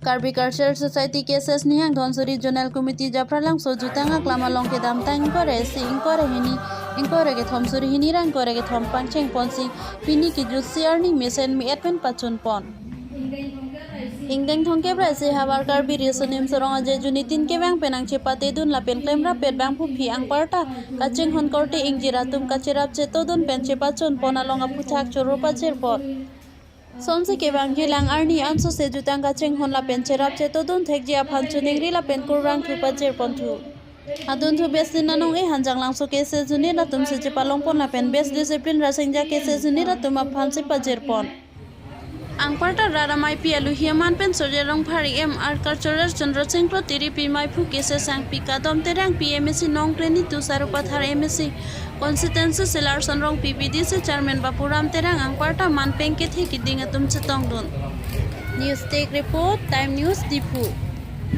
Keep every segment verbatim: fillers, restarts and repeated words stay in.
Karbi Cultural Society K S S Nihang Dhonsuri Zonal Committee Japralangso jutang aklam along kedamtang ingkoi ra isi, ingkoi ra hini, ingkoi ra kethom suri hini ra ingkoi ra kethom pangcheng ponsi pini kejutsi arni mesen me-et pen pachun pon. Ingdeng thomkep ra isi havar Karbi Riso Nimso Rong Aje juni tin kevang pen nangchepate dun lapen klemrap pet bangphu aphi anparta kachinghon korte ingjir atum kacherap chetodun pen chepachun pon along aphuthak choro pajir pon. Sonsi kevangji lang arni ansose jutang kachinghon lapen cherap chetodun thekji aphan choningri lapen kurvangthu pajir ponthu. Adunthu best din anong-e Hanjanglangso K S S unit atumsi chepalong pon lapen best discipline Rasinja K S S unit atum aphansi pajir pon. Anparta rat ameipi Aluhi Aman pen Surjya Rongphar, E M Art Cultural Chandra Singh Kro, Tiripi Meiphu, K S S Sangpi Kadom Terang, P M A C Nongkreni, Tusaru Pathar M A C Constituency, Silarson Rongpi, B D C Chairman Bapuram Terang, anparta manpeng kethe keding atum chetongdun. News Desk Report, Time News, Diphu.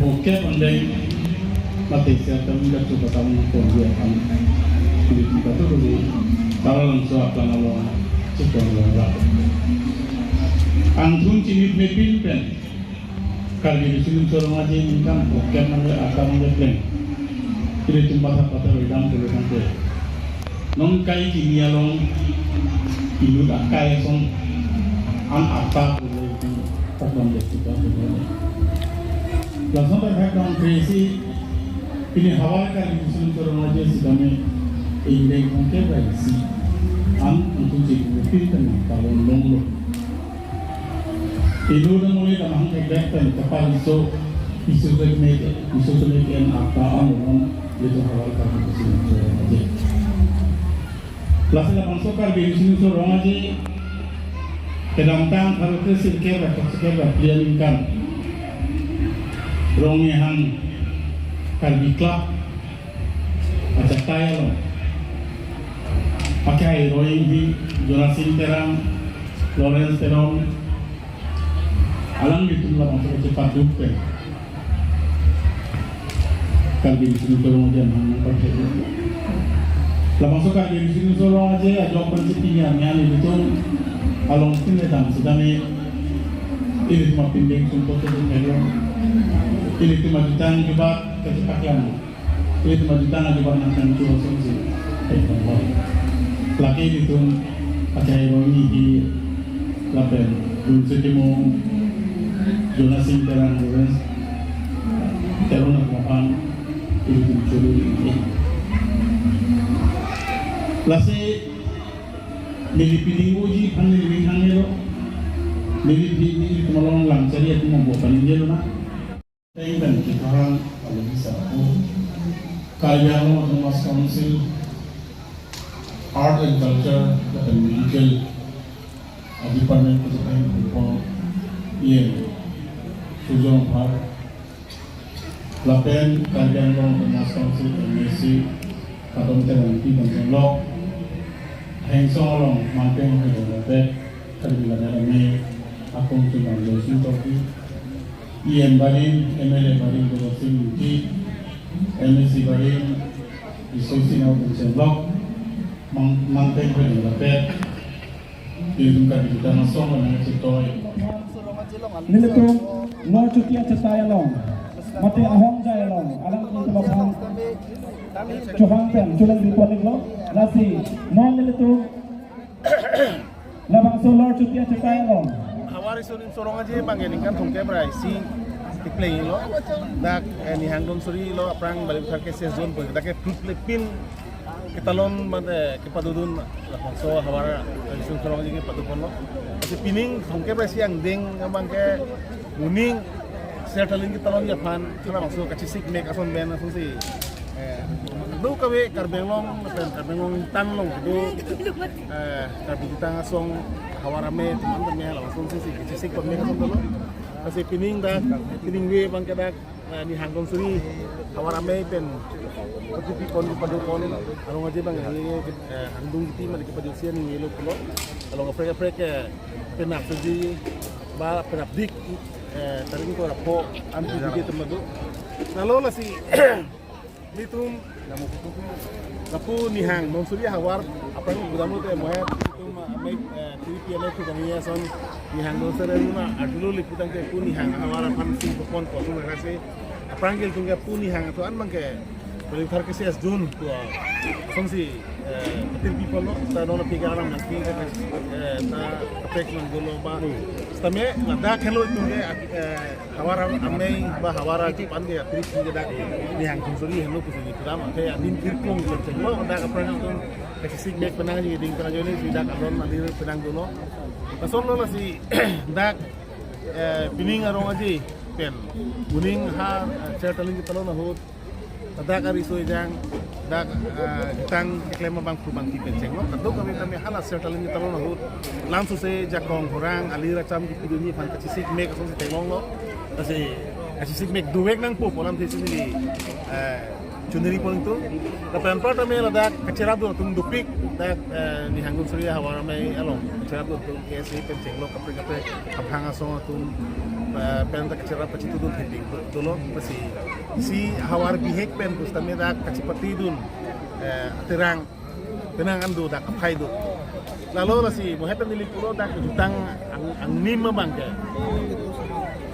Oke, pandai mati siap kami dah coba tamu pon dia kan. Di tempat tu dulu. Kalau langsung apa nama cekong orang. Angthun chinipnepin pen. Karbi Riso Nimso Rong Aje ningkan oke mana apa mana plan. Jadi tempat apa tu dalam dulu kan tu. Non kai kini along inut akai ason an ata pule di takon dek kita pule. Langsung terhadap dalam kreasi ini havar Karbi Riso Nimso Rong Aje si kami ingdeng thomkep ra isi an untuk jadi pin kan talon long lo. Inut amoi damhang kebek pen kapal iso, iso kebek, iso kebek en apa an long itu havar Karbi Riso Nimso Rong Aje. Lasi labangso Karbi Riso Nimso Rong Aje kedamtang pharo kre sirkep ra kre sirkep ra phli aningkan Rong Nihang Karbi Club achatai along akhai roi hi Jonasing Terang, Lawrence Teron, alanglitum labangso kachepaduk pen Karbi Riso Nimso Rong Aje nang parke. Labangso Karbi Riso Nimso Rong Aje ajok pen si pini arni an ilitum along tin le dam si dam e, ilitum apindeng sumpot sedun melo, ilitum ajutang jubat kachepaklang. Ilitum ajutang ajubat nangkangchu asonsi. Lake ilitum akhai roi hi lapen Rumse Timung, Jonasing Terang, Lawrence Teron atum aphan ilitum chulu ini. Lasi neli piding uji aphan neli hangelo. Neli piding neli tumalong lang chari atum ambo paningjelo na. Teng pen kethahang alo bisa ako. Karbi Anglong Autonomous Council, Art and Culture, lapen Medical, ah, Department ko sa peng kupon, yen, Sujong Park, lapen Karbi Anglong Autonomous Council, M A C, Kadom Terang Pi Bangkeng Lok, Hengsong along, Mangpeng Hoi Dong Lapet, Karbi Ladang Ame, Akong Chumang Joyce Tokbi, E M barim, M L A barim Dolok Sing Ingti, M A C barim Iso Sing Ao Bangkeng Lok, Mang-, Mangpeng Hoi Dong Lapet, ilitum Karbi Jutang Asong, Manang Chetoi. Nelitum Lor Chuti achatai along, mate ahongjai along, alanglitum aphan chohang pen, chulang di ponik lo, lasi, non nelitum, labangso Lor Chuti achatai along. Havar Riso Nimso Rong Aje abang ningkan thomkep ra isi kepleng lo. Dak, eh, Nihang Dhonsuri lo aphrang Balipathar K S S zone pen dak ke plut lepin ketalon mate kepadodun labangso havar Riso Nimso Rong Aje kepado ponlo. Lasi pining thomkep ra isi angdeng abang ke moning ser talin ketalon aphan, labangso kachesik mek ason pen asonsi. Eh, do kave Karbi Anglong, pen Karbi Anglong tan along do, eh, Karbi Jutang Asong, Havar Amei, teman teman labangso si, si, kachesik pon mek ason dolo. Lasi pining dak, pining ve abang ke dak, eh, Nihang Dhonsuri, Havar Amei pen, pati pi pon, padu pon, along aja abang, ini, eh, angdung kiti, mari kepadu sian, ini lo pulo, along aprek aprek, eh, penak seji, ba, penak dik, eh, taring ko rapo, anti dik temadu. Nalo lasi, nelitum, lapu Nihang Dhonsuri havar, aphrang gudam lote mohai, nelitum, eh, amei, eh, Tiri pi alai thu kami ason nihang do sere luna arjulo lipu tangte pu nihang havar aphan si pon kosong lasi aphrang ke ilitum ke pu nihang ato an abang ke paling thar ke ses June tu asonsi eh, patir pi pon lo ta non aphi ke alam nangpi ke eh, ta kaprek nang dolo ba. Sitame ladak helo ilitum ke eh, havar amei ba havar aji pan ke atri pi ke dak nihang Sunsuri helo pusi ni pura ma ke adin tirpung ke chenglo dak aphrang ilitum kachisik mek penang ji ding penang joni si dak alon alir penang dolo. Lason lo lasi dak eh, pining arong aji pen. Kuning ha eh, Chertalin ketalon ahut. Dak ari soi jang dak eh, tang keklem abang phu abang ti pen chenglo. Kadokave kami hala Chertalin ketalon ahut. Lam sose jakong horang alir acham kipidunji aphan kachisik mek asonsi theklonglo. Lasi kachisik mek dovek nangpo pu alamthe si neli eh, chuniri pon ilitum. Lapen anpar tame ladak kacherap dun atum dopik dak eh, nihang Sunsuri havar amei along kacherap dun atum K S A pen chenglo kaprek kaprek abhang asong atum eh, pen ta kacherap kachitudun hinding dolo lasi isi havar bihek pen pusitame dak kachipatidun eh, aterang penang an do dak aphai do. Lalo lasi mo hepen neli pulo dak jutang ang, angnim abang ke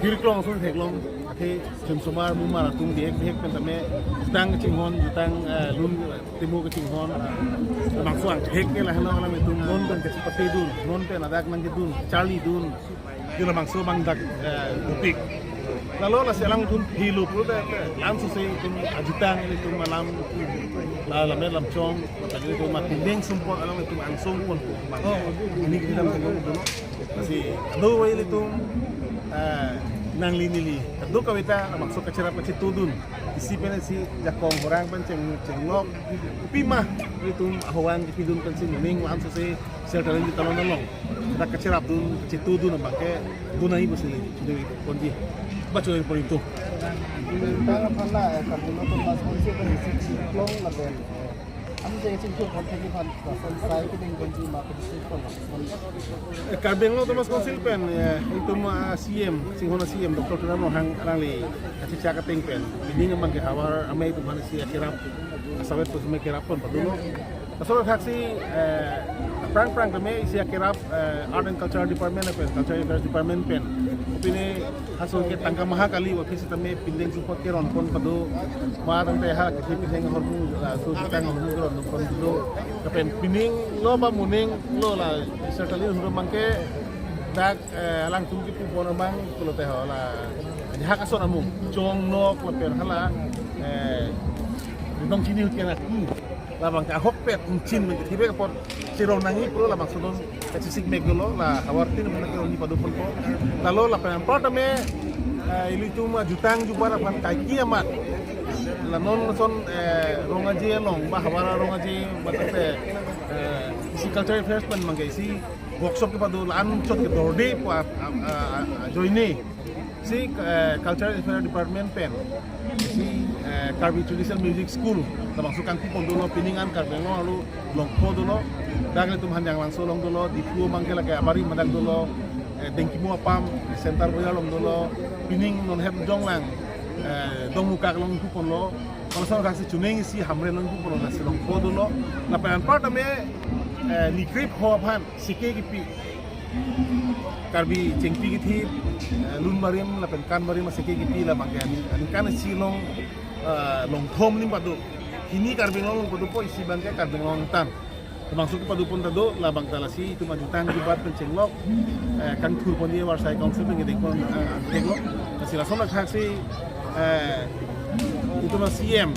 hirklong ason theklong athe chun somar mumar atum bihek bihek pen tame jutang kachinghon jutang eh, lun timo kachinghon. Bangso angthek ke lahelo alam ilitum non pen kachipatidun non pen ladak nangkedun charlidun. Di labangso abang dak eh, dopik. Lalo lasi alam ilitum hilo pulo dak lam sose ilitum ajutang ilitum alam la lamet lamchong lapen ilitum matindeng sumpot alam ilitum angsong pon pu abang. Ini kita dalam ilitum dolo. Lasi do wai ilitum eh, nangli neli kadokave ta labangso kacherap kachitudun. Isi pen isi jakong horang pen cheng chenglok. Pima ilitum ahowang kipidun pensi moning lam sose Chertalin ketalon along dak kacherap dun kachitudun abang ke dunai pusi neli chuniri ponji ba chuniri pon ilitum. Tang aphan la eh, Karbi Anglong Autonomous Council pen isi chiklong lapen eh, am je chingthur pon thek aphan lason sai kedeng ponji ma kachisik pon lason. Eh, Karbi Anglong Autonomous Council pen eh, ilitum ah, C M chinghon C M Doctor Tuliram Ronghang alangli kachechak ateng pen pining abang ke havar amei atum aphan isi akerap asawet pusitame kerap pon padulo. Lason athaksi eh, aphrang aphrang tame isi akerap eh, Art and Culture Department pen Culture Affairs Department pen. Pine haso ke tangka maha kali office tame pindeng sumpot keron pon pado. Ma tangte ha kithi pitheng hormu la so jutang hormu keron pon pado. Lapen pining lo ba moning lo la Chertalin ahut abang ke dak eh, alangtum kipu pon abang pulote ho la ajahak ason amung chong nok lapen hala eh, ridong chini ahut ke naki. Labang ke ahokpet ingchin pen kethibek apot chirong nangji pulo labangso non kachisik mek dolo la havar tin pen kerongji pado ponpo. Lalo lapen anpar tame eh, ilitum ajutang jubat aphan kaike amat la non son eh, rong aje along ba havar arong aje ba tangte eh, isi Culture Affairs pen abang ke isi workshop kepado la-an chot kedorde pu a- a- a- ajoine. Si eh, Cultural Affairs Department pen si eh, Karbi Traditional Music School labangso kangpu pon dolo pining an Karbi Anglong arlo Longpho dolo. Dak ilitum Hanjanglangso along dolo, Diphu abang ke lake abari madak dolo, eh, Dengkimo apam Center Bazar along dolo, pining non het jonglang eh, Dongmukak along pu ponlo. Lason athaksi chuning isi Hamren along pu ponlo lasi Longpho dolo. Lapen anpar tame eh, nikrip ho aphan sike kipi Karbi chengpi kithi eh, lun barim lapen kan barim asike kipi labang ke ani ani kan isi along eh, Longthom nim pado. Hini Karbi Anglong pado po isi abang ke Karbi Anglong tan. Labangso kepado pon ta do labang ta lasi itum ajutang jubat pen chenglok eh, kangthur ponji Varsai Council pen kedeng pon eh, theklok. Lasi lason athaksi eh, itum C M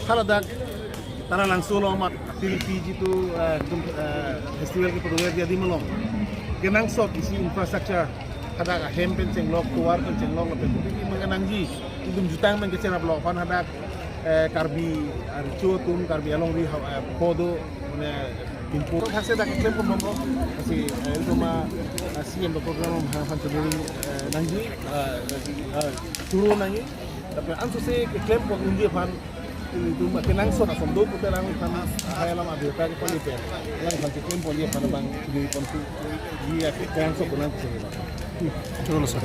haladak Taralangso along amat apil piji tu eh, tum- eh, festival kepadover dia di malong. Kenangsot isi infrastructure hadak ahem pen chenglok tovar pen chenglok lapen pi pi mengenangji itum jutang pen kecherap lok aphan hadak eh, Karbi archo atum Karbi alongri ha- eh, pho do mane pinpo. Hadak si dak keklem pon bomlo. Lasi eh, itum ah, C M Doctor Tuliram Ronghang aphan chuniri eh, nangji eh, eh, churu nangji. Tapi ansose keklem pon unji aphan itum ah, kenangsot ason do pute lang aphan hai alam abirta kepali pen lang aphan keklem ponji aphan abang di pontu di ah, kenangsot pon lang chuniri. Churu lo sir.